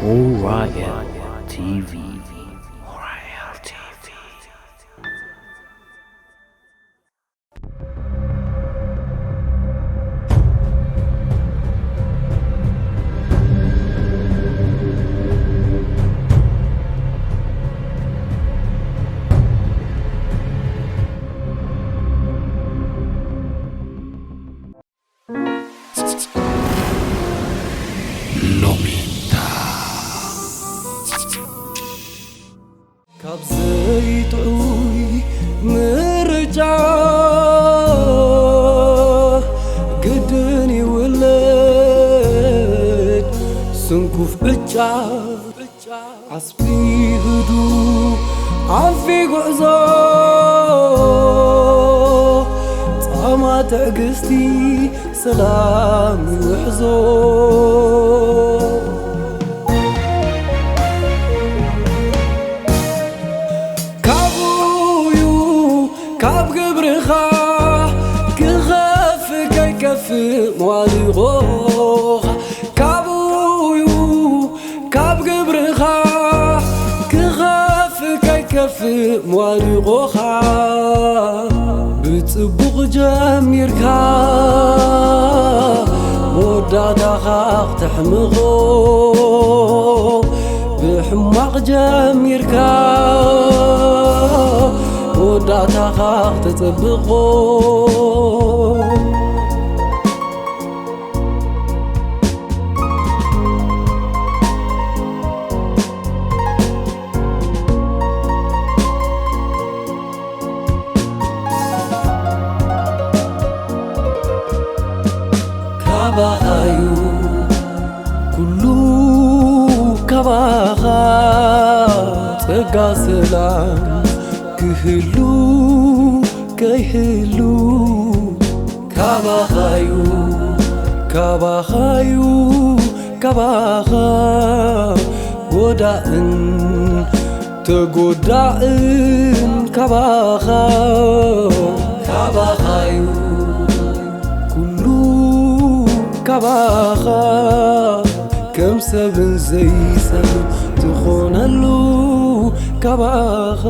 Orion T V. Orion T V. ሎሚታ ካብ ዘይጥዑይ ምርጫ ግድን ይውለድ ስንኩፍ ዕጫ። ዓስቢ ህዱ ኣንፊ ጉዕዞ ጻማ ትዕግስቲ ሰላም ይውሕዞ። ካብኡዩ ካብ ግብርኻ ክኸፍ ከይከፍ መዋድቖኻ። ካብኡዩ ካብ ግብርኻ ክኸፍ ከይከፍ መዋድቖኻ። ብጽቡቕ ጀሚርካ መወዳእታኻ ክተሕምቖ። ብሕማቕ ጀሚርካ መወዳእታኻ ክተጸብቖ። ካባኻዩ ኩሉ ካባኻ ጸጋ ሰላም ክህሉ ከይህሉ ካባኻዩ ካባኻዩ ካባኻ ጎዳእን ተጎዳእን ካባኻ ካባኻዩ ኩሉ ካባኻ ከም ሰብን ዘይሰብ ትኾነሉ ካባኻ።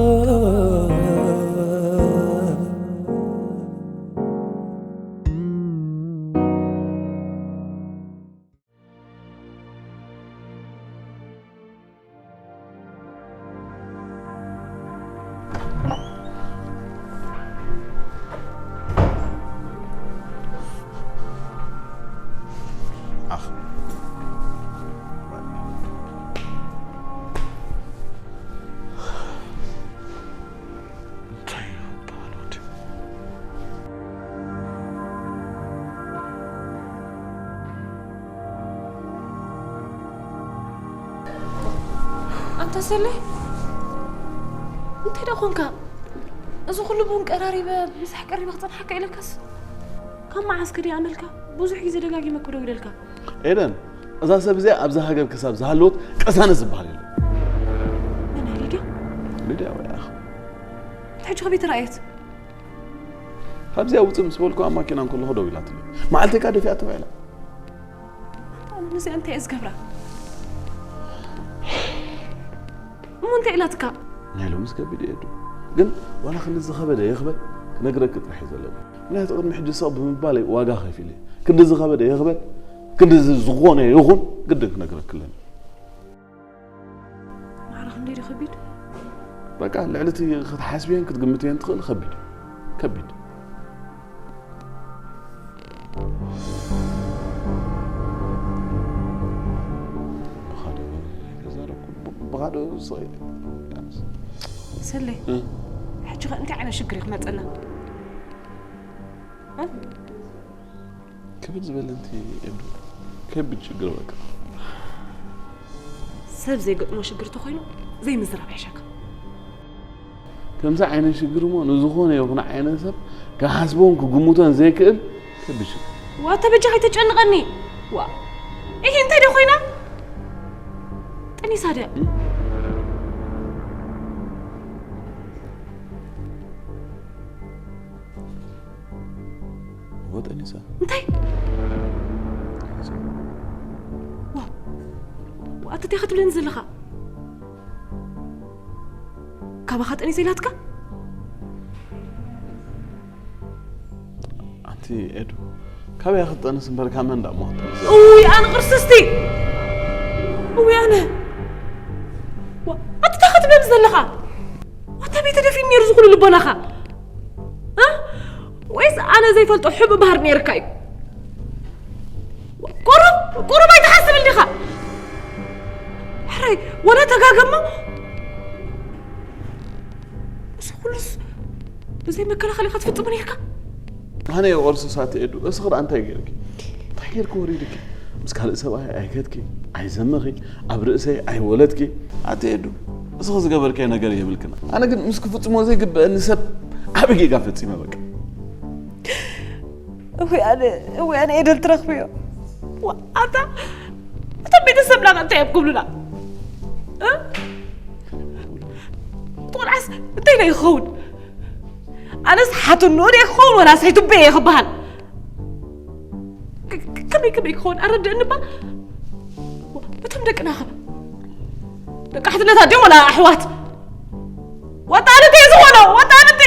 ኣኽ። እንታይ ነው ባሉት? ኣንታ ሰሌ፣ እንታይ ደኣ ኾንካ? እዚ ኩሉ ቡን ቀራሪበ ምሳሕ ቀሪበ ክጸንሓካ ኢለካስ፣ ካብ መዓስ ከ ድየ ኣመልካ? ብዙሕ ግዜ ደጋጊመ እኮ ደዊለልካ። ኤደን፣ እዛ ሰብ እዚኣ ኣብዛ ሃገር ክሳብ ዝሃለወት ቅሳነት ዝበሃል የለን። መን እያ? ሊድያ? ሊድያ ወይ ኣኽ። ሕጂ ከመይ ተራእየት? ካብዚኣ ውፅእ ምስ በልኩ ኣብ ማኪና እንከለኹ ደዊላትለይ። መዓልቲ ከኣ ደፊኣቶ ውዒላ። ኣንታ ነዚኣ እንታይ እየ ዝገብራ? እሞ እንታይ ኢላትካ? ናይ ሎምስ ከቢድ እዩ ኤዱ። ግን ዋላ ክንዲ ዝኸበደ ይኽበድ ክነግረኪ ጥራሕ እዩ ዘለኒ። ምክንያቱ ቅድሚ ሕጂ ስቕ ብምባለይ ዋጋ ከፊለ። ክንዲ ዝኸበደ ይኽበድ፣ ክንዲ ዝ-፣ ዝኾነ ይኹን ግድን ክነግረኪ ኣለኒ። ማዕረ ክንደይ ድዩ ከቢድ? በቃ ልዕሊ እቲ ክትሓስብዮን ክትግምትዮን ትኽእል ከቢድ። ከቢድ። ብኻዶ ተዛረብኩ፣ ብ-፣ ብኻዶ ስቕ ኢለ። ሰሌ፣ እ? ሕጂ ኸ እንታይ ዓይነት ሽግር እዩ ክመጸና? እ? ክብድ ዝበለ እንት ኤዱ፣ ከቢድ ሽግር በቃ። ሰብ ዘይገጥሞ ሽግር ተኾይኑ ዘይምዝራብ ይሕሸካ። ከምዚ ዓይነት ሽግር እሞ ንዝኾነ ይኹን ዓይነት ሰብ ክሓስቦን ክግምቶን ዘይክእል ከቢድ ሽግር። ዋ፣ ተበጃ ከይተጨንቐኒ። ዋ፣ ይሄ እንታይ ደ ኮይና? ጥኒሳ ደ? እም? ጠኒሳ እንታይ? ዋው፣ ኣታ እንታይ ክትብለኒ ዘለኻ? ካባኻ ጠኒሰ ኢላትካ? ኣንቲ ኤዱ፣ ካበይ ክትጠንስ እምበር ካብ መን ደኣ እሞ ክትጠንስ? እውይ፣ ኣነ ቅርስስቲ! እውይ፣ ኣነ! ዋ፣ ኣቲ እንታይ ክትብለኒ ዘለኻ? ዋታ ቤተ ደፊን ነይሩ ዝኹሉ ልቦናኻ? እ? ወይስ ኣነ ዘይፈልጦ ሕቡእ ባህር ነይርካ እዩ? ቁሩብ፣ ቁሩብ ኣይትሓስብ እንዲኻ? ሕራይ፣ ወላ ተጋገሞ? እዚ ኩሉስ ብዘይ መከላኸሊ ኢኻ ትፍጽሞ ነይርካ? ኣነ የቆርሱ ሳት ኤዱ፣ እስኺ ደኣ እንታይ ገይርኪ? እንታይ ገይርኪ ወሪድኪ? ምስ ካልእ ሰብኣይ ኣይከድኪ፣ ኣይዘመኺ፣ ኣብ ርእሰይ ኣይወለድኪ። ኣቲ ኤዱ፣ እስኺ ዝገበርካዮ ነገር የብልክን። ኣነ ግን ምስ ክፍጽሞ ዘይግበአኒ ሰብ ዓቢ ጌጋ ፈጺመ በቃ። እውይ ኣነ፣ እውይ ኣነ ኤደን ትረኽብዮ። ዋ፣ ኣታ፣ እቶም ቤተሰብና ከ እንታይ እዮም ክብሉና? እ? እቲ ቆልዓስ እንታይ ኢለ ይኸውን? ኣነስ ሓትንኡ ድየ ክኸውን ወላ ሰይቱበ እየ ክበሃል? ከ-፣ ከ-፣ ከመይ፣ ከመይ ክኸውን? ኣረድእኒ እባ። እቶም ደቅና ኸ? ደቂ ኣሕትነታት ድዮም ወላ ኣሕዋት? ወጣንቴ ዝኾኖ፣ ወጣንቴ!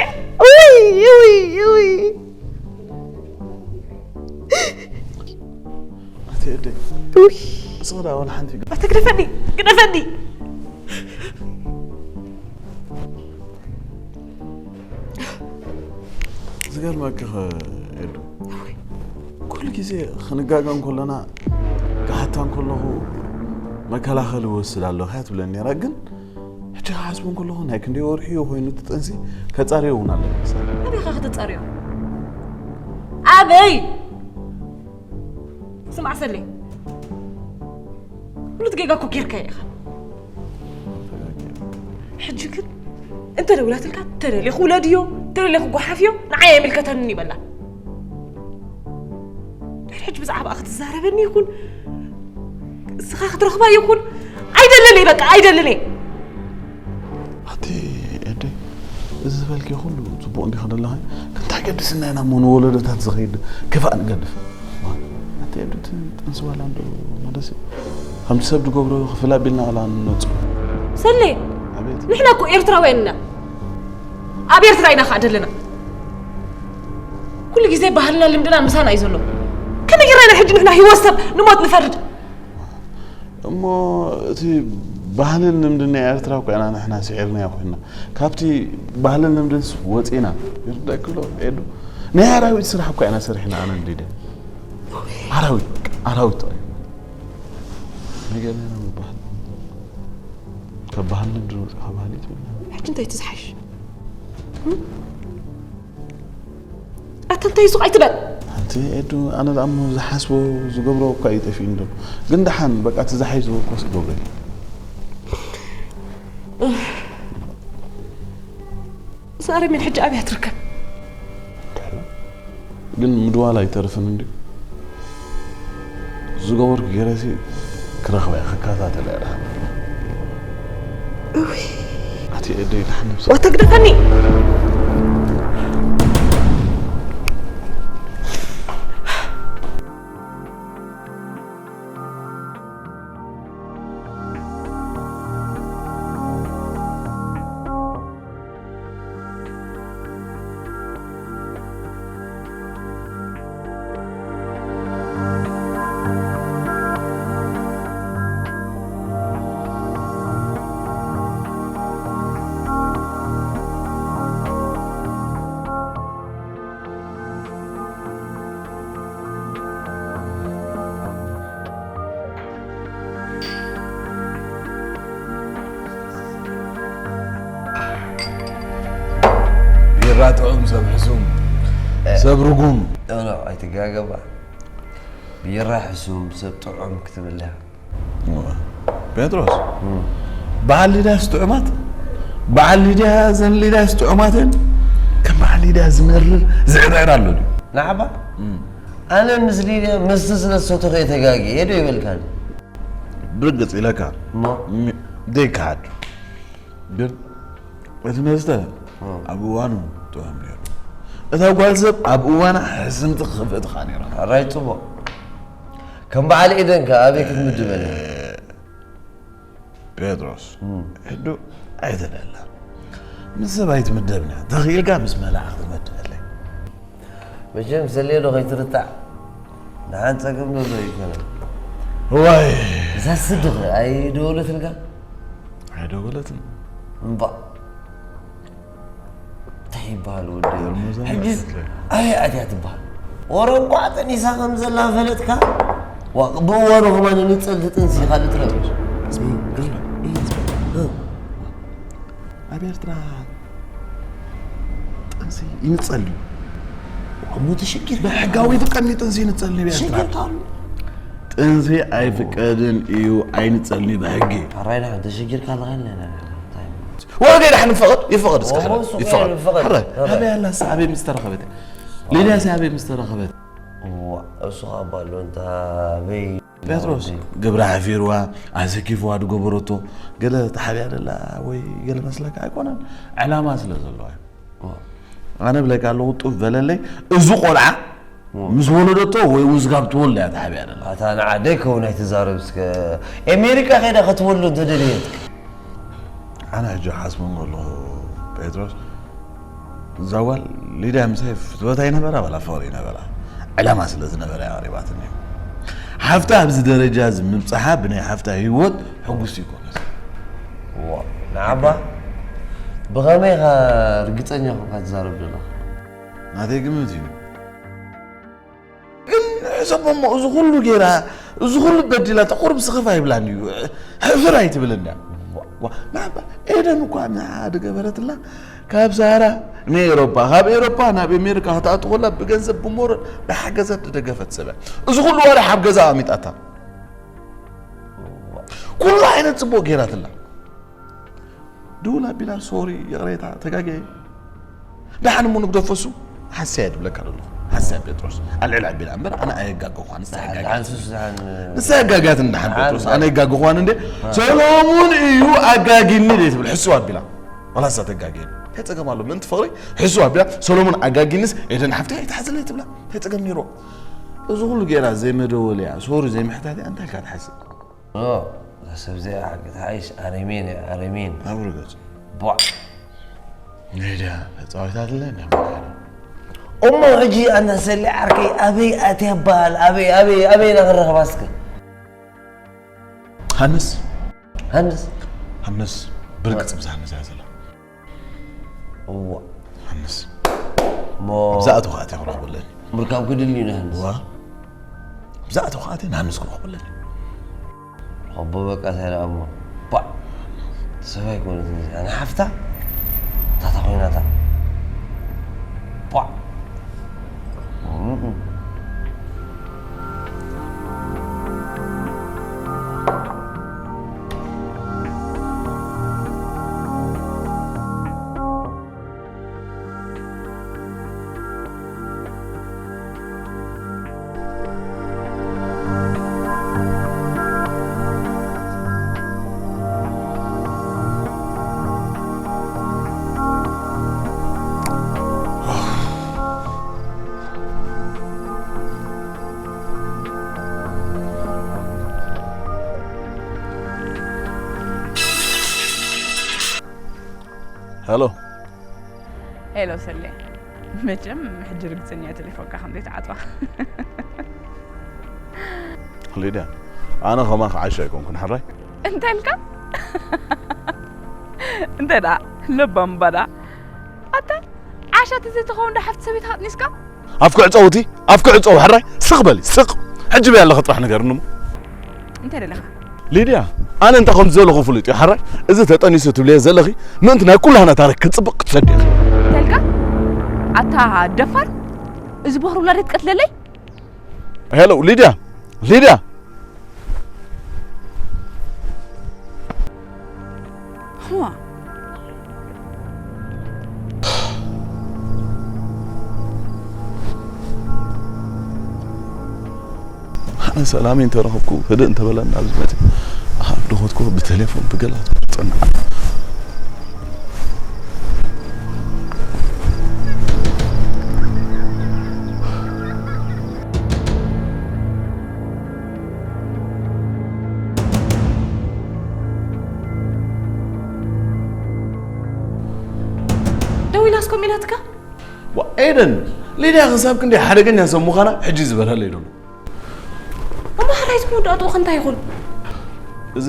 ውይ፣ ውይ፣ ውይ። ኣቲ ኤደይ፣ ውይ። እስኺ ደኣ ወላ ሓንቲ ግደፈኒ፣ ግደፈኒ። ዝገርመኪ ኸ ኤዱ፣ ኩሉ ግዜ ክንጋገ እንከለና፣ ክሓታ እንከለኹ መከላኸሊ እወስድ ኣለኹ እያ ትብለኒ ነይራ። ግን ሕጂ ክሓስቦ እንከለኹ ናይ ክንደይ ወርሒ እዩ ኮይኑ እቲ ጥንሲ፣ ከጻርዮ እውን ኣለኒ። ኣበይ ኸ ክትጻርዮ? ኣበይ? ስማዕ ሰሌ፣ ኩሉ እቲ ጌጋ እኮ ጌርካዮ ኢኻ። ሕጂ ግን እንተ ደውላትልካ፣ ተደልየ ክውለድዮ፣ ተደልየ ክጓሓፍዮ፣ ንዓይ ኣይምልከተንን ይበላ። ድሕሪ ሕጂ ብዛዕባኣ ክትዛረበኒ ይኹን፣ እስኻ ክትረኽባ ይኹን፣ ኣይደልን እየ፣ በቃ ኣይደልን እየ። ኣቲ ኤደይ፣ እዚ ዝበልክዮ ኩሉ ጽቡቕ እንዲኻ ደለኻ፣ ግን እንታይ ገድስና ኢና እሞ ንወለዶታት ዝኸይድ ክፋእ ንገድፍ? ዋ፣ ኣቲ ኤዱ፣ እቲ ጥንሲ ዋላ እንዶ መለሲ፣ ከምቲ ሰብ ዝገብሮ ክፍል ኣቢልና ዋላ ንነጽሮ። ሰሌ፣ ኣቤት። ንሕና እኮ ኤርትራውያን ኢና። ኣብ ኤርትራ ኢና ኸኣ ዘለና። ኩሉ ግዜ ባህልና ልምድና ምሳና እዩ ዘሎ። ከመይ ጌርና ኢና ሕጂ ንሕና ህይወት ሰብ ንሞት ንፈርድ? እሞ እቲ ባህልን ልምድን ናይ ኤርትራ እኮ ኢና ንሕና ስዒርናዮ ኮይንና። ካብቲ ባህልን ልምድንስ ወጺና። ይርዳእኪ ዶ ኤዱ? ናይ ኣራዊት ስራሕ እኮ ኢና ሰሪሕና ኣነን ሊድያን። ኣራዊት፣ በቃ፣ ኣራዊት ጥራይ። ነገር ኢና ምባል። ካብ ባህልን ልምድን ወጺኻ ባህሊ ትብል። ሕጂ እንታይ እቲ ዝሓይሽ? ኣታ እንታይ ሱቕ ኣይትበል። ኣንቲ ኤዱ፣ ኣነ ደኣ እሞ ዝሓስቦ ዝገብሮ እኳ እዩ ጠፊኡኒ ዘሎ። ግን ደሓን፣ በቃ፣ እቲ ዝሓይሽ ዝገብሮ እኮ ክገብሮ እዩ። እዛ ኣረሜን ሕጂ ኣበይ እያ ትርከብ? ግን ምድዋል ኣይተርፍን እንድዩ። ዝገበርኩ ገይረሲ ክረኽባ እየ፣ ክከታተላ እየ ደሓን። እውይ። ኣቲ ኤደይ፣ ደሓን ነብስኻ። ዋታ ግደፈኒ። ቢራ ጥዑም ሰብ ሕሱም፣ እ። ሰብ ርጉም። ኖ፣ ኖ፣ ኣይትጋገባ። ቢራ ሕሱም ሰብ ጥዑም ክትብል እያ። እወ። ጴጥሮስ፣ እም። በዓል ሊድያስ ጥዑማት? በዓል ሊድያ፣ እዘን ሊድያስ ጥዑማት እየን? ከም በዓል ሊድያ ዝመርር ዝዕርዕር ኣሎ ድዩ? ንዓባ? እም። ኣነ ምስ ሊድያ መስተ ስለ ዝሰተኹ እየ ተጋግየ ዶ ይበልካኒ? ብርግጽ ኢለካ። እሞ? ም-፣ ዘይከሓድ። ግን እቲ መስተ እ። ኣብ እዋኑ ጥዑም ነይሩ። እታ ጓል ሰብ ኣብ እዋና ሕስምቲ ክኽፍእትኻ ነይራ። ሕራይ ጽቡቕ። ከም በዓል ኤደን ከ ኣበይ ክትምድበኒ? ጴጥሮስ፣ ሕዱ ኣይትለላ። ምስ ሰብ ኣይትምደብና። ተኽኢልካ ምስ መላእኽቲ መድበለይ። መቸም ሰሌ ዶ ከይትርታዕ? ንሓን ጸገም ዶ ዶ ይኮነ? ዋይ። እዛ ስድኺ ኣይደወለትልካ? ኣይደወለትን። እምባ። እንታይ ይበሃል ወዲ? ደርሙዝ ሕጂ ኣይመስለኝ። ኣበይ ኣትያ ትበሃል? ወረ እኳ ጠኒሳ ከም ዘላ ፈለጥካ? ዋ፣ ብእዋኑ ከማን ንጸል ትጥንሲ ካልእ ትረብሽ። እስሚ፣ ግርም፣ እ። ኣብ ኤርትራ ጥንሲ ይንጸል እዩ። እሞ ተሸጊርካ ብሕጋዊ ትቀኒ ጥንሲ ይንጸል እዩ ኣብ ኤርትራ። ተሸጊርካ ኣሎ። ጥንሲ ኣይፍቀድን እዩ፣ ኣይንጸልን እዩ ብሕጊ። ኣራይና ተሸጊርካ ኣለኻ። ወረገ ዳሕን ፈቐድ ይፈቐድ እስከ ኦሆ፣ ሕረ፣ እሱ ይፈቐድ። ይፈቐድ። ሕረ፣ ሕረ። ኣበይ ኣላ እሳ ኣበይ ምስ ተረኸበት? ሊድያ እሳ ኣበይ ምስ ተረኸበት? እዋ፣ እሱ ኻብ ኣሎ እንታ ኣበይ ጴጥሮስ ናውዲ? ግብራ ሓፊርዋ፣ ኣሰኪፍዋ ድገበረቶ፣ ገለ ተሓብያ ደላ ወይ ገለ መስለካ ኣይኮነን። ዕላማ ስለ ዘለዋ እዩ። እዋ። ኣነ ብለካ ኣለኹ፣ ጡፍ በለለይ፣ እዚ ቆልዓ እዋ። ምስ ወለደቶ ወይ ውዝጋብ ትወልድ እያ ተሓብያ ደላ። ኣታ ንዓ ደይከውን ኣይትዛረብ እስከ። ኤሜሪካ ከይዳ ክትወልዶ እንተደልየት። ኣነ ሕጂ ሓስቦ እንከለኹ ጴጥሮስ፣ እዛ ጓል ሊድያ ምሳይ ፍትወት ኣይነበራ ዋላ ፍቕሪ ይነበራ፣ ዕላማ ስለ ዝነበራ እያ ቀሪባትኒ። ሓፍታ ኣብዚ ደረጃ እዚ ምብጻሓ ብናይ ሓፍታ ህይወት ሕጉስቲ ይኮነስ። ዋ፣ ንዓባ ብኸመይ ኢኻ ርግጸኛ ኮንካ ትዛረብ ዘለኻ? ናተይ ግምት እዩ። ግን ሕሰቦ እሞ፣ እዚ ኩሉ ጌራ፣ እዚ ኩሉ በዲላ፣ እታ ቁሩብ ስኽፍ ኣይብላን እዩ። ሕፍር ኣይትብልን ድያ? ዋ፣ ናባ ኤደን እኳ ንዓ ድገበረትላ፣ ካብ ሳራ ንኤውሮጳ፣ ካብ ኤውሮጳ ናብ ኣሜሪካ ክትኣቱ ከላ ብገንዘብ ብሞራል ዝሓገዘት ዝደገፈት ሰብ እያ። እዚ ኩሉ ዋላ ሓብ ገዛ ኣሚጣታ። ኩሉ ዓይነት ጽቡቕ ጌራትላ። ድውል ኣቢላ፣ ሶሪ፣ ይቕሬታ፣ ተጋግየ። ደሓን እሞ ንግደፎ እሱ። ሓሰያ ድብለካ ዘለኹ። ሓሰያ ጴጥሮስ። ኣልዕል ኣቢላ እምበር፣ ኣነ ኣየጋገኹ፣ ኣንስቲ ኣየጋግያት። ደሓንሱስ ደሓን ንሳ ኣየጋግያትን ደሓን ደሓን ጴጥሮስ፣ ደሓን። ኣነ የጋገኹዋን እንዴ? አ። ሰሎሙን እዩ ኣጋጊኒ ደይ ትብል፣ ሕስው ኣቢላ። ዋላ እሳ ተጋግየኒ። እንታይ ጸገም ኣሎ? ምእንቲ ፍቕሪ ሕስው ኣቢላ፣ ሰሎሙን ኣጋጊኒስ ኤደን ሓፍተይ ኣይትሓዝለይ ትብላ። እንታይ ጸገም ነይርዎ? እዚ ኩሉ ጌራ ዘይመደወልያ፣ ሶሪ ዘይምሕታትያ እንታይ ኢልካ ትሓስብ? ኖ፣ እዛ ሰብ እዚኣ ሓቂ ትሓይሽ ኣረሜን እያ፣ ኣረሜን። ኣብ ርገጹ። ቧዕ። ሜዳ ተጻዊታትለ እንዳ መካነ። እሞ ሕጂ ኣንታ ሰሊ ዓርከይ ኣበይ ኣትያ በሃል? ኣበይ፣ ኣበይ፣ ኣበይ ኢና ክንረኽባ እስከ? ሃንስ። ሃንስ? ሃንስ። ብርግጽ ምስ ሃንስ እያ ዘላ። እዋ። ሃንስ። እሞ ብዛእቱ ኸኣ እትያ ክረኽበለኒ። ምርካብ ክድሊ እዩ ንሃንስ። እዋ። ብዛእቱ ኸኣ እትያ ንሃንስ ክረኽበለኒ። ኣቦ በቃ እንታይ ደኣ እሞ። ባ። ሰብ ኣይኮነትን እዚኣ። ንሓፍታ? ታታ ኮይናታ። ባ። እም። ሄሎ። ሄሎ ሰሌ፣ መቸም ሕጂ ርግጽኛ እያ ቴሌፎንካ ከም ዘይትዓጽዋ። ሊድያ፣ ኣነ ከማኺ ዓሻ ኣይኮንኩን፣ ሕራይ? እንታይ ኢልካ? እንታይ ደኣ ለባም እባ ደኣ። ኣታ ዓሻ ተዘይትኸውን ዶ ሓፍቲ ሰበይትኻ ኣጥኒስካ? ኣፍኪ ዕጸውቲ፣ ኣፍኪ ዕጸው፣ ሕራይ? ስቕ በሊ፣ ስቕ። ሕጂ በይ ኣለኺ ጥራሕ ንገርኒ እሞ። እንታይ ደለኻ? ሊድያ፣ ኣነ እንታይ ከም ዘለኹ ፍሉጥ እዩ፣ ሕራይ? እዚ ተጠኒሱ ትብልዮ ዘለኺ ምእንቲ ናይ ኩላህና ታሪኽ ክንጽብቕ ክትፈዲ ኢኺ። እንታይ ኢልካ? ኣታ ደፋር፣ እዚ ቦኽሪ ውላድ ትቀትለለይ? ሄሎ፣ ሊድያ፣ ሊድያ። እዋ። ኣነ ሰላመይ እንተረኸብኩ፣ ህድእ እንተበለና ኣብዚ መጺእ። ኣብ ድኸትኩ ብቴሌፎን ብገለ ጽንዓ። እስኮም ኢላትካ? ዋ ኤደን፣ ሊድያ ክሳብ ክንደይ ሓደገኛ ሰብ ምዃና ሕጂ ዝበርሀለይ ደሎ። እሞ ሓራይስ መወዳእትኡ ከ እንታይ ይኹን? እዚ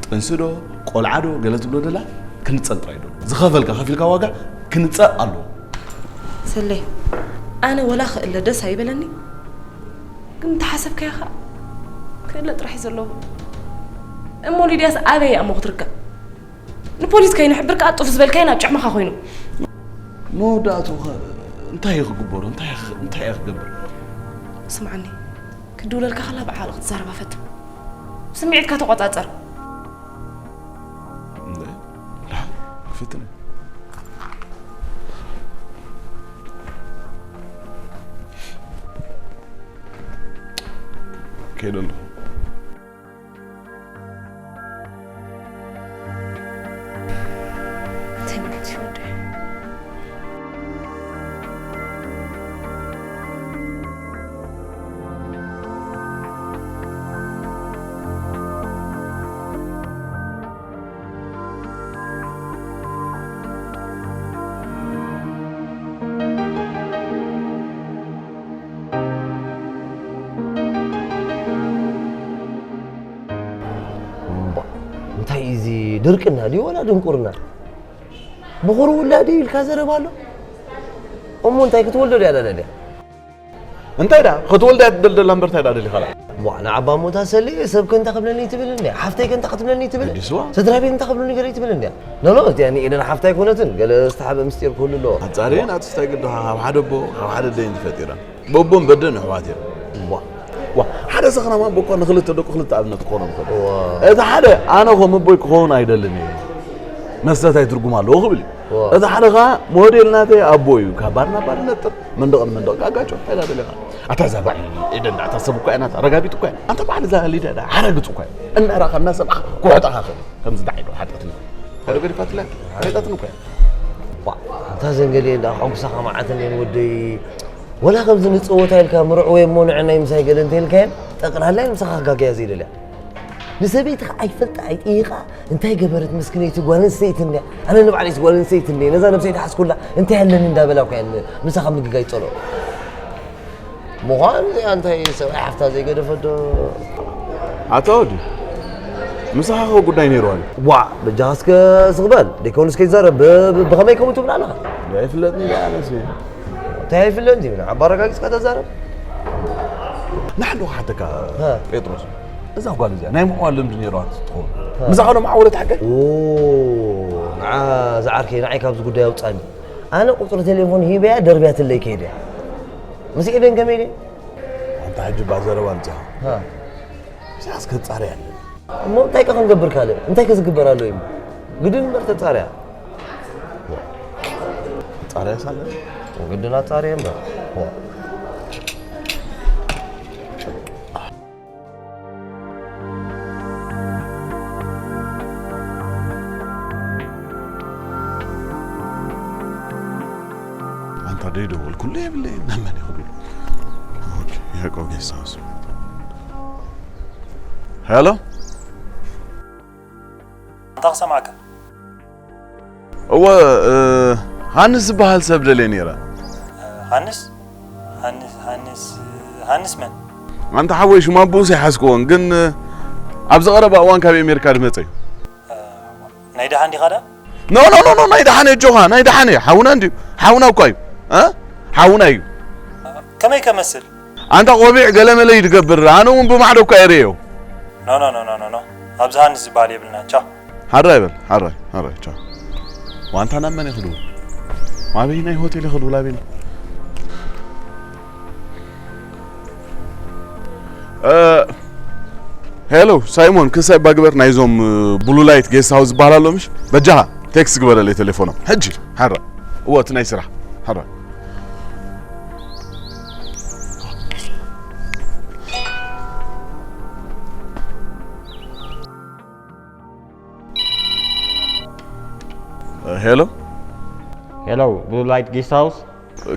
ጥንሲ ዶ ቆልዓ ዶ ገለ ትብሎ ደላ ክንጸል ጥራይ ደሎ። ዝኸፈልካ ከፊልካ ዋጋ ክንጸእ ኣለዎ። ሰለይ፣ ኣነ ወላ ክእለ ደስ ኣይበለኒ፣ ግን እንተሓሰብካዮ ኸኣ ክእለ ጥራሕ እዩ ዘለዎ። እሞ ሊድያስ ኣበይ እያ እሞ ክትርከብ? ንፖሊስ ከይንሕብር ከኣ ጡፍ ዝበልካዮ ናብ ጭሕምኻ ኮይኑ። መወዳእትኡ ኸ እንታይ እዩ ክግበሮ? እንታይ እዩ ኽ-፣ እንታይ እዩ ክገብር? ስምዓኒ፣ ክድውለልካ ከላ ብዓቕሊ ክትዛረባ ፈትን። ስምዒትካ ተቖጻጸር። እንደ-፣ ላ፣ ክፍትን። ከይደ ኣለኹ። እንታይ ማለት እዩ ወደይ? እምባ፣ እንታይ እዩ እዚ ድርቅና ድዩ ወላ ድንቁርና? ብኹሩ ውላድ እዩ ኢልካ ዘረባ ኣሎ? እሞ እንታይ ክትወልዶ ድያ ደለልያ? እንታይ ዳ? ክትወልዳ እያ ትደልደላ እምበር እንታይ ዳ ደሊኻ ዳ? ዋ፣ ንዓባ ሞታ ሰሊ ሰብ ከ እንታይ ክብለኒ ትብል እንድያ? ሓፍተይ ከ እንታይ ክትብለኒ ትብል? ኣዲስዋ? ስድራ ቤት እንታይ ክብሉኒ ገለ ትብል እንድያ? ኖ፣ ኖ፣ እቲኣ ንኤደን ሓፍታ ኣይኮነትን። ገለ ዝተሓበ ምስጢር ክህሉ ኣለዎ። ኣጻሪ ናትስ እንታይ ግድኻ ካብ ሓደ ኣቦ፣ ካብ ሓደ ኣደ እየን ተፈጢረን። በቦን በደን ኣሕዋት እዮም። ዋ። ዋ፣ ሓደ ሰኽራም ኣቦ እኮ ንኽልተ ደቁ ክልተ ኣብነት ክኾኖም ይኽእል። ዋ። እቲ ሓደ ኣነ ከም ኣቦይ ክኸውን ኣይደልን እየ። መስተ እንታይ ትርጉም ኣለዎ ክብል እዩ። ዋ። እቲ ሓደ ኸኣ ሞዴል ናተይ ኣቦ እዩ። ካብ ባር ናብ ባር ይነጥር፣ መንደቕ ንመንደቕ ጋጋጮ፣ እንታይ ደኣ ደሊኻ? ኣታ እዛ በዓል ኤደን ደኣ፣ እታ ሰብ እኮ እያ ናታ፣ ረጋቢት እኮ እያ። ኣንታ በዓል እዛ ሊድያ ደኣ፣ ሓራግጽ እኮ እያ። እናራኻ እናሰማዕኻ ክውሕጣኻ ክእል። ከምዚ ደዓ ኢሉ ሓጢኣትና። ካልእ ገዲፋትላ፣ ሓጢኣትና እኮ እያ። ዋ፣ ኣንታ ዘንገሌ እንዳ፣ ከሕጉሳኻ መዓት እኔን ወደይ። ወላ ከምዚ ንጸወታ ኢልካ ምርዕወይ እሞ ንዕናይ ምሳይ ገለ እንተ ኢልካየን፣ ጠቕላላ እየ ምሳኻ ክጋገያ ዘይደልያ። ንሰበይትኻ ኣይፈልጣ ኣይጥይቓ እንታይ ገበረት ምስክነይቲ ጓል ኣንስተይቲ እንድያ። ኣነ ንባዕለይስ ጓል ኣንስተይቲ እንድየ። ነዛ ነብሰይ ተሓዝኩላ እንታይ ኣለኒ እንዳበላ እኮ እየን ምሳኻ ምግጋይ ጸልኦ። ምዃን እዚኣ እንታይ ሰብኣይ ሓፍታ ዘይገደፈ ዶ? ኣታ ወዲ፣ ምሳኻ እኮ ጉዳይ ነይርዋ እዩ። ዋዕ፣ በጃኻ እስከ ስቕ በል። ደይከውንስ ከይትዛረብ ብ-፣ ብ-፣ ብኸመይ ከምኡ ትብል ኣለኻ? ኣይፍለጥኒ ደኣ ኣነስ እየ። እንታይ ኣይፍለጥን ትብል? ዓባ ኣረጋጊጽካ ተዛረብ። ንሓደ ክሓተካ ሃ። ጴጥሮስ፣ እዛ ጓል እዚኣ ናይ ምዕዋል ልምዲ ነይርዋ ትኸውን። ሃ። ምሳኻ ዶ መዓወለት ሓቀይ? ኦ፣ ንዓ ዝዓርከይ፣ ንዓይ ካብዚ ጉዳይ ኣውጻኒ። ኣነ ቁጽሪ ቴሌፎን ሂበያ ደርብያትለይ ከይደ። ምስ ኤደን ከመይ ኢለ? ኣንታ ሕጂ እባ ዘረባ ኣምጺኻ። ሃ። እዚኣስ ከጻርያ ኣለኒ። እሞ እንታይ ከ ክንገብር ካልእ? እንታይ ከ ዝግበር ኣሎ እዩ? ግድን እምበር ተጻርያ። ተጻርያ ሳለ? ግድን ኣጻርየ እምበር። ዋ። ኣንታ ደይ ደወልኩሉ የብለይን፣ ናብ መን ይኽድሉ? ኦኬ፣ ያዕቆብ ጌስት ሃውስ። ሄሎ? ኣንታ ክሰምዓካ። እወ፣ እ፣ ሃንስ ዝበሃል ሰብ ደልየ ነይረ። ሃንስ? ሃንስ፣ ሃንስ፣ ሃንስ መን? ኣንታ ሓወይ፣ ሽሙ ኣቦኡስ ኣይሓዝክዎን፣ ግን፣ እ፣ ኣብዚ ቀረባ እዋን ካብ ኣሜሪካ ዝመጸ እዩ። እ፣ ናይ ደሓን ዲኻ ደኣ? ኖ፣ ኖ፣ ኖ፣ ኖ፣ ናይ ደሓን እየ፣ ኣጆኻ፣ ናይ ደሓን እየ። ሓውና እንድዩ፣ ሓውና እኳ እዩ። እ? ሓውና እዩ። ከመይ ከመስል? ኣንታ ቆቢዕ ገለመለ እዩ ዝገብር፣ ኣነ እውን ብማዕዶ እኳ እየ ርእዮ። ኖ፣ ኖ፣ ኖ፣ ኖ፣ ኖ፣ ኖ። ኣብዚ ሃንስ ዝበሃል የብልና። ቻው። ሓራይ በል፣ ሓራይ፣ ሓራይ፣ ቻው። ዋንታ ናብ መን ይኽድው? ኣበይ ናይ ሆቴል ይኽድው፣ ላቤና? እ፣ ሄሎ፣ ሳይሞን፣ ክሳይ ባግበር ናይዞም፣ እ፣ ብሉ ላይት ጌስት ሃውስ ዝበሃል ኣሎ፣ ምሽ? በጃኻ፣ ቴክስት ግበረለይ ቴሌፎኖም። ሕጂ፣ ሓራ። እወ፣ እቲ ናይ ስራሕ። ሓራ። ሄሎ። ሄሎ፣ ብሉ ላይት ጌስት ሃውስ።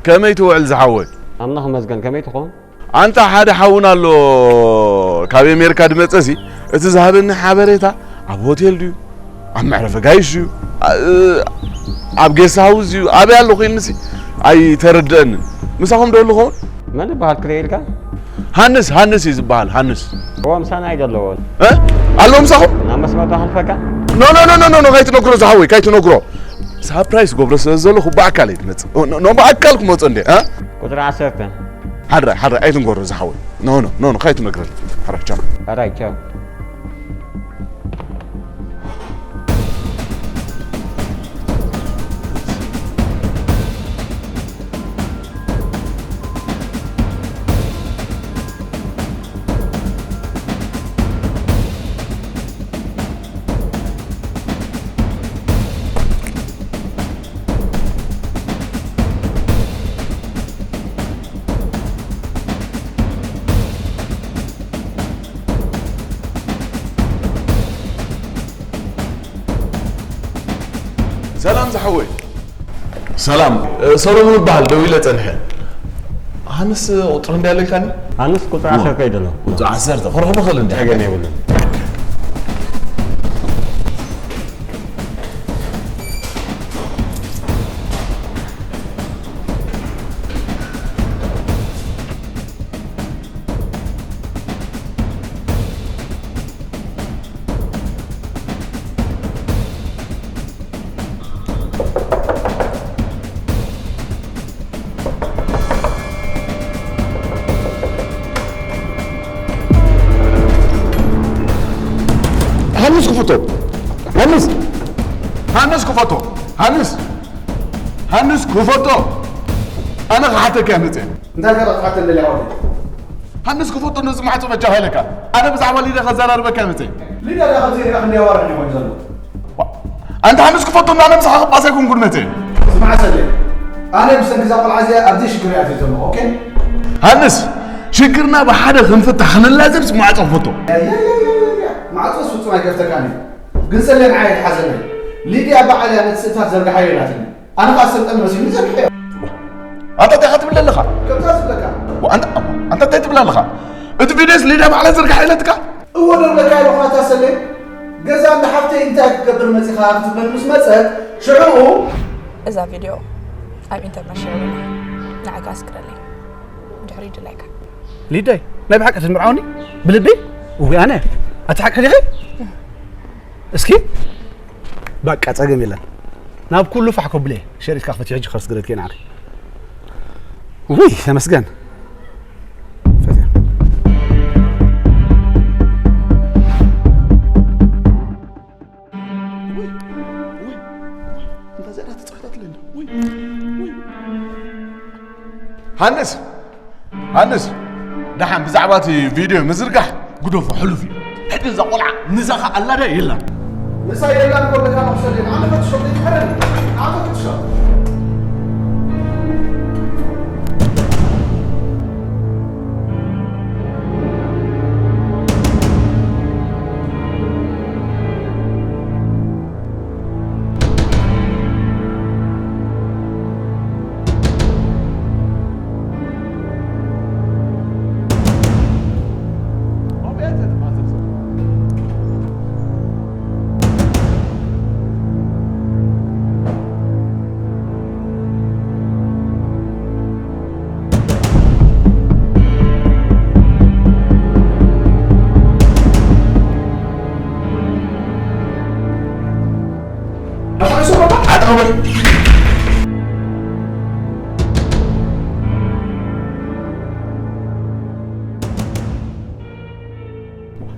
ከመይ ትውዕል ዝሓወይ? ኣምላኽ ይመስገን፣ ከመይ ትኾን? ኣንታ ሓደ ሓውና ኣሎ ካብ ኣሜሪካ ድመጸሲ፣ እቲ ዝሃበኒ ሓበሬታ ኣብ ሆቴል ድዩ? ኣብ መዕረፊ ጋይሽ ድዩ? ኣ-፣ እ-፣ ኣብ ጌስት ሃውስ እዩ ኣበይ ኣለኹ ኢልንሲ ኣይተረድአንን። ምሳኹም ዶ ኣለኹ? መን ይበሃል ክልኤ ኢልካ? ሃንስ፣ ሃንስ እዩ ዝበሃል፣ ሃንስ። እዎ ምሳና ኣይደለዎን። እ? ኣሎ ምሳኹም? ናብ መስመር ዶ ሓልፈካ? ኖ ኖ ኖ ኖ ኖ ካይትነግሮ ዝሓወይ ካይትነግሮ። ሳፕራይዝ ገብሮ ስለ ዘለኹ ብኣካል እየ ትመጽእ። ኖ ኖ ኖ ብኣካል ክመጾ እንዴ? እ? ቁፅሪ ዓሰርተ። ሓራይ ሓራይ ኣይትንገሮ ዝሓወይ። ኖ ኖ ኖ ኖ ካይትነግረኒ። ሓራይ ቻው። ኣራይ ቻው። ሰላም ዝሓወይ። ሰላም፣ እ፣ ሰሎሙን እበሃል፣ ደዊለ ጸንሐ። ሃንስ ቁጽሪ እንዲ ኣለካኒ? ሃንስ ቁጽሪ ዓሰርተ እዩ ዘሎ። ቁጽሪ ዓሰርተ ክረኽቦ ክእል እንዲ? ጸገም የብሉን። ሃንስ ክፈቶ። ሃንስ። ሃንስ ክፈቶ። ሃንስ። ሃንስ ክፈቶ። ኣነ ክሓተካ እየ መፅየ። እንታይ ኢልካ ክትሓተኒ ደሊኻ ወዲ? ሃንስ ክፈቶ ነዚ ማዕጾ በጃኻ ኢለካ። ኣነ ብዛዕባ ሊዳ ከዘራርበካ እየ መፅየ። ሊዳ ዳ ከምዚ ኢልካ ክንደይ ኣዋርሕ እዩ ኮይኑ ዘሎ? ኣንታ ሓምስ ክፈቶ እና ነምስኻ ክባስ ኣይኮንኩን መተ። ስማዕ ሰለ፣ ኣነ ብሰንኪ እዛ ቆልዓ እዚኣ ኣብዚ ሽግር እያ ኣትየ ዘለኹ፣ ኦኬ? ሃንስ፣ ሽግርና ብሓደ ክንፍታሕ ክንላዘብ ስማዕ ጸኽፈቶ። ማዕጾስ ፍጹም ኣይከፍተካን እዩ። ግን ሰለ ንዓይ ኣይትሓዘለይ። ሊድያ በዓል እያ ነቲ ስእልታት ዘርግሓዮ ኢላትኒ። ኣነ ኸኣ ሰልጠን መሲሉኒ ዘርግሐዮ። ኣንታ እንታይ ትብል ኣለኻ? ከምዛ ዝብለካ። ኣንታ ኣንታ እንታይ ትብል ኣለኻ? እቲ ቪድዮስ ሊድያ ባዕላ ዘርግሓ ኢላትካ? እወ ዶ ብለካ ኣለኹ ኣታ ሰሌ፣ ገዛ እንዳ ሓፍተይ እንታይ ክትገብር መጺኻ ክትብለኒ ምስ መጸት፣ ሽዑ እዛ ቪድዮ ኣብ ኢንተርነት ሸር በላ፣ ንዓይ ከኣ ስግረለይ፣ ድሕሪ ድላይካ። ሊደይ፣ ናይ ብሓቂ ትምርዓውኒ? ብልቢ? እዊ ኣነ? ኣትሓቂ ዲኺ? እስኪ በቃ ጸገም የለን፣ ናብ ኩሉ ፋሕ ከብለ ሸሪትካ ክፈትዮ ሕጂ ከርስግረልኪ ንዓኺ። ውይ ተመስገን። ሃንስ፣ ሃንስ፣ ደሓን ብዛዕባ እቲ ቪድዮ ምዝርጋሕ ግደፎ፣ ሕሉፍ እዩ። ሕጂ እዛ ቆልዓ ምሳኻ ኣላ ዶ የላን? ምሳይ የላን እኮ በቃ መኽሰል የለን። ኣነ ፈትሾ ዘይትፈረድ። ኣነ ፈትሾ።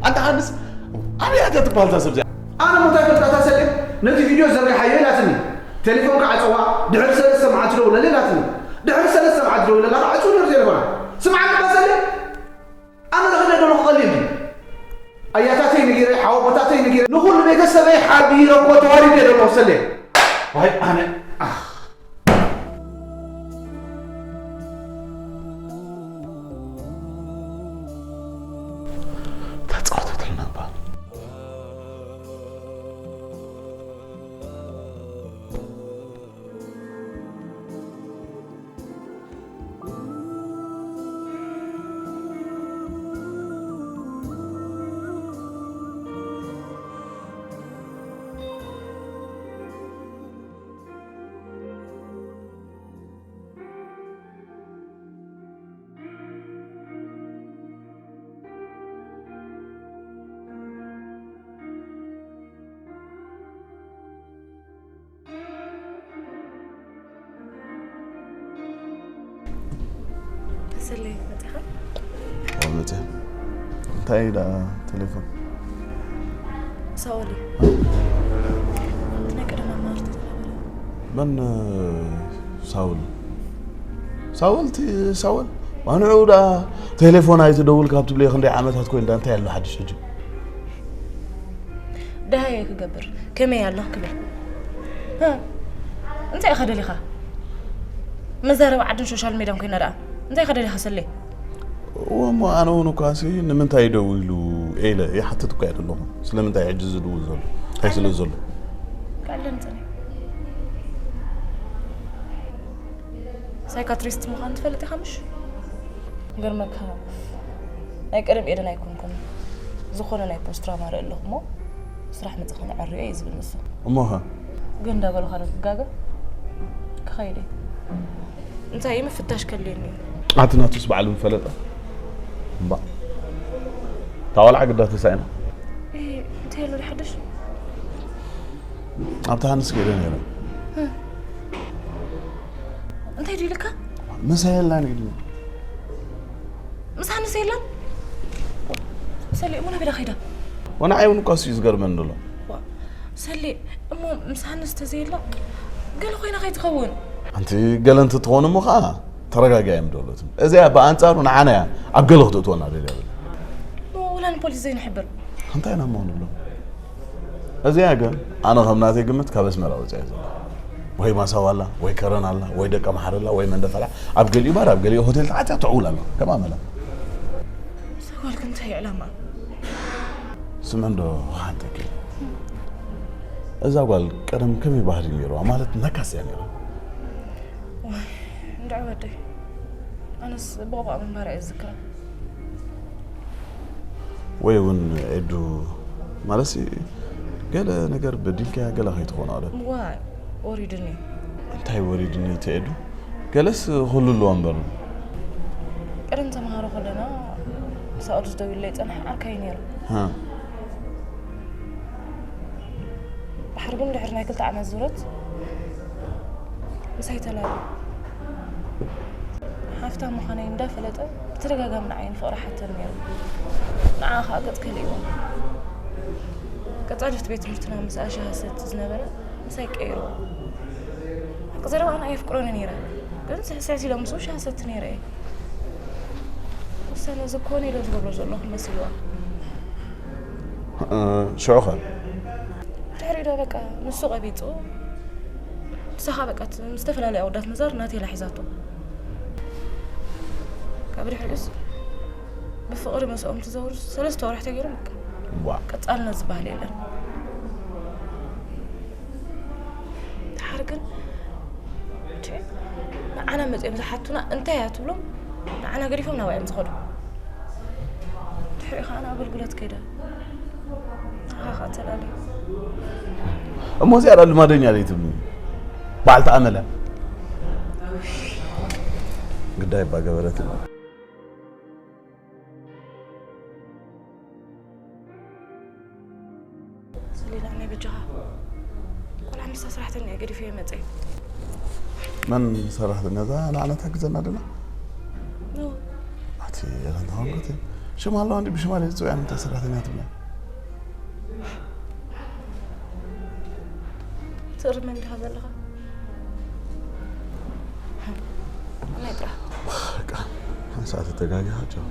ኣንታ ሃንስ ኣበይ ኣትያ ትበሃል እዛ ሰብ እዚኣ? ኣነ ሞታይ ፈልጣታ ሰለ ነቲ ቪድዮ ዘርግሓዮ ኢላትኒ። ቴሌፎንካ ዓጸዋ፣ ድሕሪ ሰለስተ መዓልቲ ደውለለ ኢላትኒ። ድሕሪ ሰለስተ መዓልቲ ደውለላ ክዓጽው ነይሩ ቴሌፎና። ስምዓኒ እባ ሰለ፣ ኣነ ዝኽእል ዘለኹ ቀሊል ድዩ? ኣያታተይ ነጊረ፣ ሓወቦታተይ ነጊረ፣ ንኹሉ ቤተሰበይ ሓቢረ እኮ ተዋሪደ ዘለኹ ሰለ። ዋይ ኣነ፣ ኣኽ። ተጻወተትልና እባ። ሰለይ መጺኻ? መጽያ እንታይ ደኣ ቴሌፎን ሳኦል እዩ። እቲ ናይ ቀደም ኣማርት ዝነበረ። መን ሳውል ሳውል እቲ ሳውል ዋንዑ ደኣ ቴሌፎን ኣይትደውል ካብ ትብልዮ ክንደይ ዓመታት ኮይኑ እንታይ ኣሎ ሓድሽ ሕጂ ደሃየ ክገብር ከመይ ኣሎ ክብል እ፣ እንታይ ኢኻ ደሊኻ? መዛረቢ ዓድን ሶሻል ሜድያን ኮይና ደኣ እንታይ ኢኻ ደሊኻ ሰለይ? እሞ ኣነ እውን እኳ ሲ ንምንታይ ደው ኢሉ ኢለ ይሓትት እኳ እየ ዘለኹ። ስለምንታይ ሕጂ ዝድውል ዘሎ እንታይ ስለ ዘሎ ክዕለን ጸኒሑ። ሳይካትሪስት ምዃን ትፈልጥ ኢኻ ምሽ? ገርመካ ናይ ቀደም ኤደን ኣይኮንኩን። ዝኾነ ናይ ፖስትራማ ርኢ ኣለኹ እሞ ስራሕ መጽኻ ንዕርዮ እዩ ዝብል ንሱ። እሞኸ ግን እንዳበልኻ ዶ ትጋገ? ክኸይድ እየ። እንታይ እዩ ምፍታሽ ከድልየኒ እዩ። ኣቲ ናቱስ ባዕሉ ምፈለጠ እምባ እታ ቆልዓ ግዳ ተሳኢና እንታይ ኣሎ ሓድሽ? ኣብታ ሃንስ ከይደ ነይረ እንታይ ድዩ ኢልካ? ምሳ የላን ኢሉ ምስ ሃንስ የላን? ሰሊ እሞ ናበይ ዳ ከይዳ? ወንዓይ እውን እኳ እሱ እዩ ዝገርመኒ ዘሎ ሰሊ እሞ ምስ ሃንስ ተዘየላ ገለ ኮይና ከይትኸውን? ኣንቲ ገለ እንትትኾን እሞ ከዓ ተረጋጊያ እዮም ደሎትን እዚኣ ብኣንፃሩ ንዓና እያ ኣብ ገለ ክትእትወና ደልያ ዘሎ እሞ ወላ ንፖሊስ ዘይንሕብር እንታይ ኢና እሞ ንብሎም እዚኣ ግን ኣነ ከም ናተይ ግምት ካብ ኣስመራ ወፂኣ እያ ዘላ ወይ ማሳዋ ኣላ ወይ ከረን ኣላ ወይ ደቀ መሓረ ኣላ ወይ መንደፈራ ኣብ ገሊኡ ባር ኣብ ገሊኡ ሆቴል ተዓፅያ ትዕውል ኣላ ከም ኣመላ ሰጓልክ እንታይ ዕላማ ስምዕንዶ ሓንተኪ እዛ ጓል ቀደም ከመይ ባህሪ ነይርዋ ማለት ነካስ እያ ነይራ እንድዒ ወደይ ኣነስ ብቕባእ ምንባር እየ ዝዝክራ ወይ እውን ኤዱ ማለትሲ ገለ ነገር በዲልካያ ገለ ከይትኾን ኣለ ዋይ ወሪድኒ እንታይ ወሪድኒ ተኤዱ ገለስ ኩሉ ኣለዋ እምበር ቀደም ተምሃሮ ከለና ሳኦል ዝደውለይ ፀንሐ ዓርካይ ነይሩ ድሕሪ ግን ድሕሪ ናይ ክልተ ዓመት ዙረት ምሳይ ተላልዩ ሓፍታ ምዃነይ እንዳፈለጠ ብተደጋጋሚ ንዓይ ንፍቕሪ ሓተን ነይሩ ንዓ ከዓ ገፅ ከሊእዎ ቀፃሊ ፍቲ ቤት ትምህርትና ምስ ኣሻሃሰት ዝነበረ ምሳይ ቀይርዎ ሓቂ ዘረባ ኣነ ኣየፍቅሮን ነይረ ግን ስሕስሕት ኢለ ምስኡ ሻሃሰት ነይረ እየ ውሳነ እዚ ኮነ ኢለ ዝገብሮ ዘለኹ መሲልዋ ሽዑ ኸ ድሕሪኡ ዶ በቃ ንሱ ቀቢፁ ንሳኻ በቃ ምስ ዝተፈላለዩ ኣወዳት ምዛር ናቴላ ሒዛቶ ካብ ድሕሪኡስ ብፍቕሪ መስኦም ትዘውር ሰለስተ ወርሒ ተገይሩ በቃ ዋ ቀፃልነት ዝበሃል የለን ድሓር ግን ንዓና መፂኦም ዝሓቱና እንታይ እያ ትብሎም ንዓና ገዲፎም ናባዮም ዝኸዱ ድሕሪ ከዓ ንኣገልግሎት ከይደ ንዓኻ ከዓ ተላለዩ እሞ እዚኣ ዳ ልማደኛ ደይ ትብሉ በዓልቲ ኣመለ ግዳይ እባ ገበረት ሰሊና ናይ በጃኻ ቆልዓ ምስታ ሰራሕተኛ እየ ገዲፈዮ መፀ መን ሰራሕተኛ እዛ ንዓና ትሕግዘና ደላ ኖ ኣቲ ረንታዋንኮት ሽማ ኣለዋ እንዲ ብሽማ ለይ ዝፅውያን እንታይ ሰራሕተኛ ትብላ ትእርመ እንዲኻ ዘለኻ ናይ ጥራሕ በቃ ሰዓት ተጋጊኻ ቻው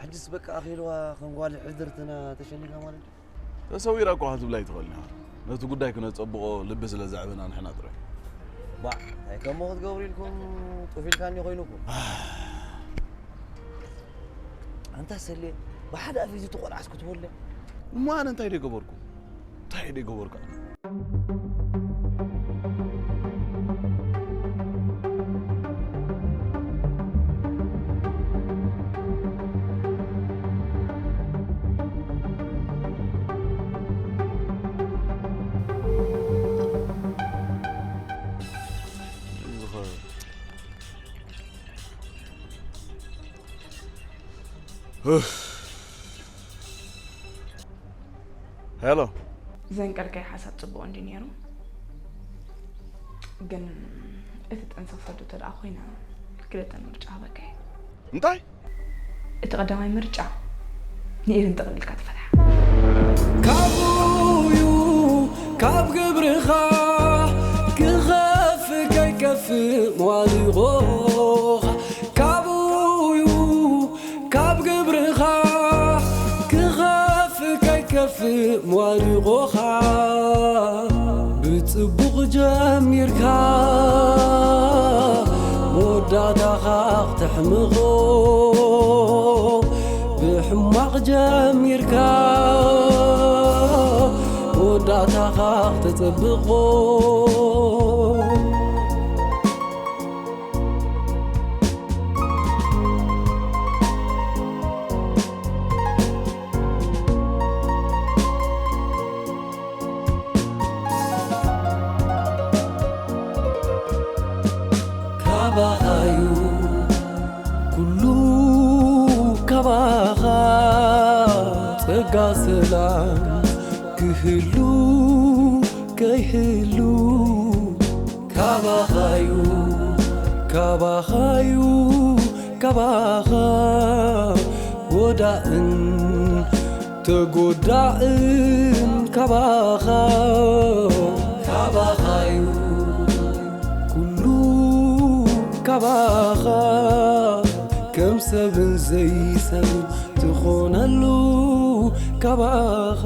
ሕጅስ በቃ ኣኺልዋ ከም ጓል ሕድርትና ተሸኒካ ማለት እዩ። ተሰዊራ እኮ ክትብላ ኣይትኽእልን ኢኻ። ነቲ ጉዳይ ክነጸብቖ ልቢ ስለ ዘዕበና ንሕና ጥራይ። ባዕ እንታይ ከሞ ክትገብሩ ኢልኩም ጡፍ ኢልካኒ ኮይኑኩም። ኣንታ ሰሌ ብሓደ ኣፍ እዚ ትቆልዓስ ክትወለ። እሞ ኣነ እንታይ ደይ ገበርኩ? እንታይ ደይ ገበርኩ ኣነ? ሄሎ። ዘንቀልካይ ሓሳብ ጽቡቕ እንዲ ነይሩ፣ ግን እቲ ጥንሲ ክፈቱ ተደኣ ኮይነ ክልተ ምርጫ ሃበካ እየ። እንታይ? እቲ ቀዳማይ ምርጫ ንኤርን ጠቕሊልካ ትፈትሓ። ካብኡ እዩ ካብ ግብርኻ ክኸፍ ከይከፍ መዋድቖኻ ካብኡ እዩ ካብ ግብርኻ ክኸፍ ከይከፍ መዋድቖኻ ብጽቡቕ ጀሚርካ መወዳእታኻ ክትሕምቖ ብሕማቕ ጀሚርካ መወዳእታኻ ክተጸብቖ ካባኻዩ ኩሉ ካባኻ ጸጋ ሰላም ክህሉ ከይህሉ ካባኻዩ ካባኻዩ ካባኻ ጎዳእን ተጎዳእን ካባኻ ካባኻዩ ኩሉ ካባኻ ከም ሰብን ዘይሰብ ትኾነሉ ካባኻ